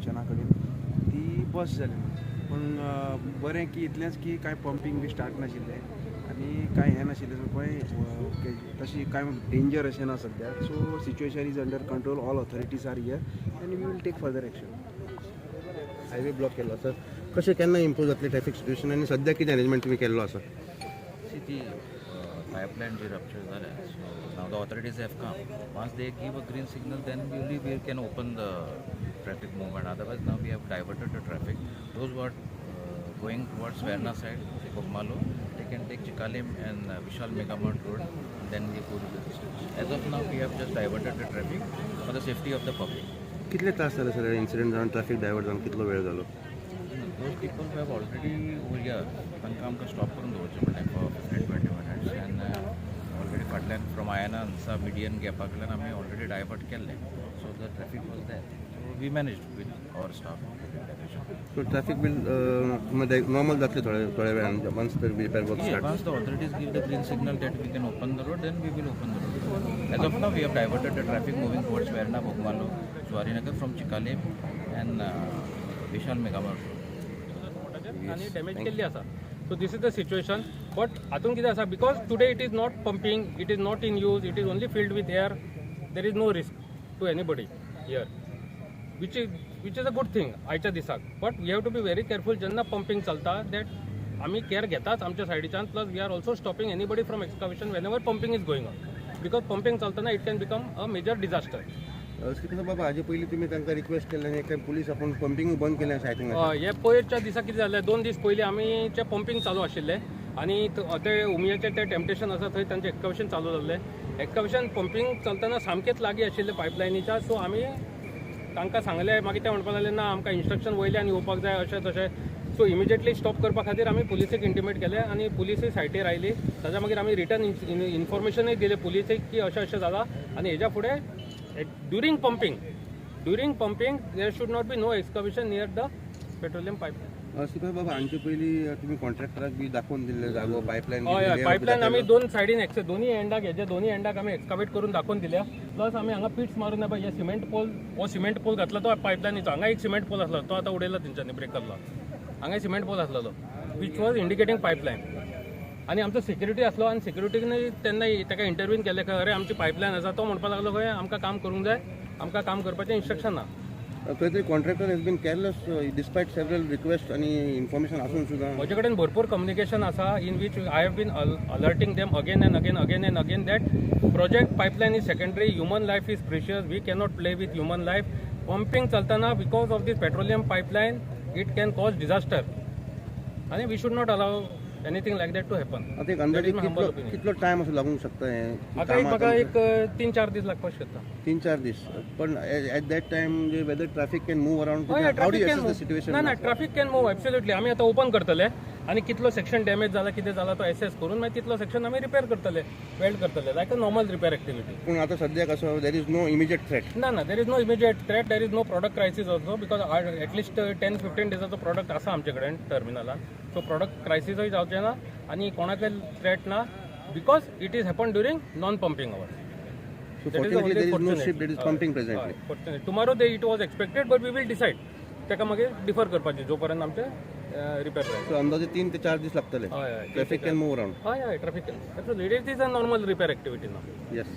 जंक्शना कडेन ती बस्ट जाली. पूण बरें की इतलेंच की कांय पंपींग बी स्टार्ट नाशिल्लें आनी कांय हें नाशिल्लें. सो पळय, तशी कांय डेंजर अशें ना सद्याक. So situation is under control. All authorities are here and we will take further action. Highway block केल्लो आसा, कशें, केन्ना इम्प्रूव जातलें ट्रॅफिक सिट्युएशन आनी सद्या कितें अरेंजमेंट तुमी केल्लो आसा? See, the pipeline J rupture झाल्या, so now the authorities have come. Once they give a green signal, then only we can open the traffic movement. Otherwise, now we have diverted the traffic. Those who are going towards Verna side, Bogmalo, they can take Chikalim and Vishal Megamart Road, then we go to the distance. As of now, we have just diverted the traffic for the safety of the public. कितले तास जाले sir incident जावन, traffic divert जावन कितलो वेळ जालो? Those people who have already over here, तांकां आमकां स्टॉप करून दवरचें पडलें for 15-20 minutes and already फाटल्यान फ्रॉम आयना हंसा मिडियन गॅपा कडल्यान आमी ऑलरेडी डायवर्ट केल्लें. So the traffic was there, so we manage with our staff. So traffic will normal जातलें थोड्या थोड्या वेळान, once the repair work start? Once the authorities give the green signal that we can open the road, then we will open the road. As of now, we have diverted the traffic moving towards Verna, Bogmalo, Zuarinagar from Chikalim and Vishal Megamart Road. आनी damage केल्ली आसा. So this is the situation, but हातून कितें आसा, because today it is not pumping, it is not in use, it is only filled with air, there is no risk to anybody here, which is a good thing आयच्या दिसाक. But we have to be very careful जेन्ना pumping चलता, that आमी care घेताच आमच्या सायडीच्यान. Plus, we are also stopping anybody from excavation whenever pumping is going on, because pumping चलतना it can become a major disaster. Srikrishna बाबा, हाजे पयलीं तुमी तांकां रिक्वेस्ट केल्लें आनी काय पुलीस आपोवन पंपिंग बंद केलें अशें आयकूंक येता. हय, हे पयरच्या दिसा कितें जालें, 2 दीस पयलीं आमीचें पंपींग चालू आशिल्लें आनी ते उमियाचें ते टेम्पटेशन आसा थंय तांचें एक्सकवेशन चालू जाल्लें. एक्सकवेशन पंपींग चलतना सामकेंच लागीं आशिल्लें पायपलायनीच्या. सो आमी तांकां सांगलें. मागीर ते म्हणपाक लागले, ना, आमकां इन्स्ट्रक्शन वयल्यान येवपाक जाय, अशें तशें. सो इमिजिएटली स्टॉप करपा खातीर आमी पुलिसेक इंटिमेट केलें आनी पुलिसूय सायटीर आयली. ताच्या मागीर आमी रिटर्न इन्फॉर्मेशनूय दिलें पुलिसेक की अशें अशें जालां आनी हेज्या फुडें during pumping there should not be no excavation near the petroleum pipeline. Srikrishna बाबा, हांचे पयलीं तुमी कॉन्ट्रॅक्टराक बी दाखोवन दिल्ले जागो, पायपलायन? हय हय पायपलायन आमी दोन सायडीन एक्स दोन्ही एंडाक, हेजे दोन्ही एंडाक आमी एक्सकावेट करून दाखोवन दिल्या. प्लस आमी हांगा पिट्स मारून हे सिमेंट पोल, हो सिमेंट पोल घातला तो पायपलायनीचो. हांगा एक सिमेंट पोल आसलो, तो आतां उडयला तेंच्यांनी, ब्रेक केल्लो. हांगा सिमेंट पोल आसलेलो which was indicating pipeline. आनी आमचो सिक्युरिटी आसलो आनी सिक्युरिटीन तेन्ना ताका इंटरव्यून केलें खंय, अरे, आमची पायपलायन आसा. तो म्हणपाक लागलो खंय, आमकां काम करूंक जाय, आमकां काम करपाचें इन्स्ट्रक्शन ना. खंय तरी contractor has been careless despite several request आनी इन्फॉर्मेशन आसून सुद्दां. म्हजे कडेन भरपूर कम्युनिकेशन आसा in which I have been alerting them again and again, again and again that project pipeline is secondary, human life is precious, we cannot play with human life. Pumping चलतना because of this petroleum pipeline it can cause disaster आनी we should not allow anything like that to happen. आतां एक अंदाजे कितलो कितलो time असो लागूंक शकता हें आतां एक कामाक? म्हाका एक 3-4 दीस लागपाक शकता. 3-4 दीस, पण at that time whether traffic can move around? हय. How do traffic you can the situation? ना ना, traffic can move absolutely. आमी आतां ओपन करतले आनी कितलो सेक्शन डॅमेज जाला, कितें जाला तो एसेस करून मागीर तितलो सेक्शन आमी रिपेर करतले, वेल्ड करतले, like a normal repair activity. पूण आतां सद्याक असो there is no immediate threat? ना ना, there is no immediate threat. There is no product crisis also, because at least 10-15 डेजाचो product आसा आमचे कडेन टर्मिनलान. सो प्रोडक्ट क्रायसीसय जावचें ना आनी कोणाकय थ्रेट ना, because it is happen during non pumping hours. So fortunately there is no ship that is pumping presently. Tomorrow they it was expected, but we will decide ताका मागीर डिफर करपाचें जो पर्यंत आमचे रिपेर जायना. सो अंदाजे 3 ते 4 दीस लागतले. हय हय Traffic can move around? हय हय, traffic, it is a normal repair activity ना. येस.